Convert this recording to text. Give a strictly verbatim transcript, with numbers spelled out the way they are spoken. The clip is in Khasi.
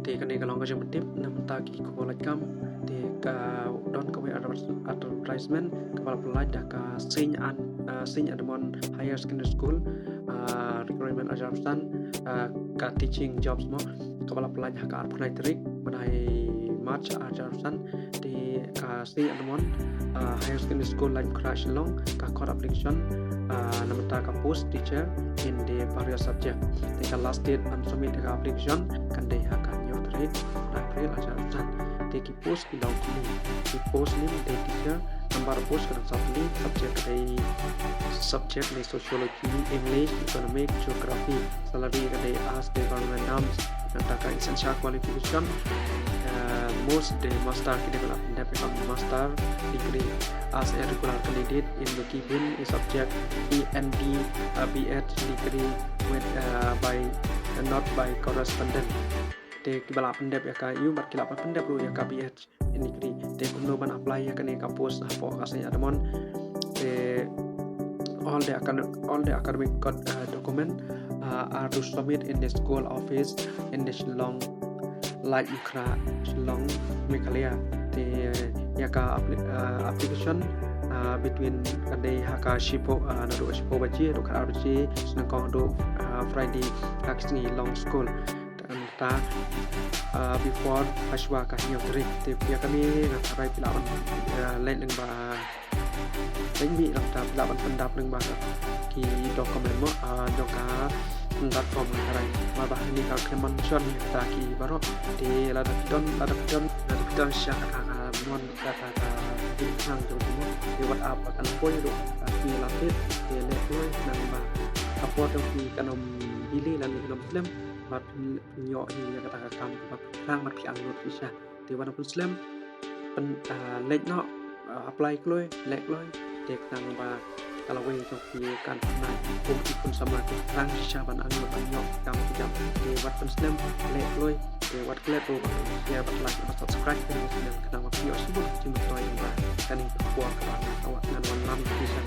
Te kane ka long ka jingpyntip namar ki khubor lait kam. Te ka don kawei adver-, advertisement kaba la pynlait da ka Saint An-, ah, Saint Edmund Higher Secondary School, ah, recruitment arhajar arphew san, ah, ka teaching jobs mo, kaba la pynlait ha ka arphew khyndai tarik bnai March arhajar arphew san. Te ka Saint Edmund, ah, Higher Secondary School, Laitumkhrah, Shillong, ka khot application, ah, namar ka post teacher in the various subject. Te ka last date ban submit ka application kan dei ha ka hynñiew tarik April arhajar arphew san. Te ki post ki long kumne. Ki post ne dei teacher, number post ka dang saw tylli, subject ka dei subject ne Sociology, English, Economic, Geography. Salary ka dei as per government norms. Nangta ka essential qualification, eh, most dei master, ki dei ba la pyndep ïa ka master degree as a regular candidate in the given subject, E N D, eh, B Ed degree with, eh, by, eh, not by correspondence. Te kiba la pyndep ïa ka ïa u bad ki la pyndep ruh ïa ka B Ed in degree. Te kumno ban apply ïa kane ka post hapoh ka Saint Edmund. Te all the acad-, all the academic co-, uh, document, uh, are to submit in the school office in the Shillong, Laitumkhrah, Shillong, Meghalaya. Te ïa ka appli-, uh, application, uh, between ka dei ha ka shiphew, uh, naduh shiphew baje haduh khatar baje, nyngkong haduh, uh, Friday, ha ka sngi long school. Nangta, ah, before, hashwa ka hynñiew tarik. Te ïa kane nga tharai phi lah ban, ah, leit lyngba, leit mih nangta phi lah ban pyndap lyngba ki document mo, ah, jong ka standard form nga tharai. Namar ba hangne ka khlem mention ïa kita ki baroh. Te lada phi don, lada phi don, lada phi don sha kata ka mon, kata ka jingthrang jong phi mo. Te wat ap ba kan poi ruh, ah, phi la peit, te leh kloi, namar ba ka por jong phi kan ym delay lane kan ym slem. Bad pynïoh hi ïa kata ka kam kaba phi thrang bad phi angnud shisha. Te wat ym pynslem, pyn, ah, leit noh, ah, apply kloi, leh kloi. Te khnang ba ka lawei jong phi kan pynai. Kum ki khun samla ki thrang shisha ban angnud ban ïoh kam ki jam. Te wat pynslem, leh kloi. Te wat klet ruh ban share bad like bad subscribe ka channel khnang ba phin ïoh shibun ki jingmyntoi ba kane ka por kaba ngan wan lam shisha.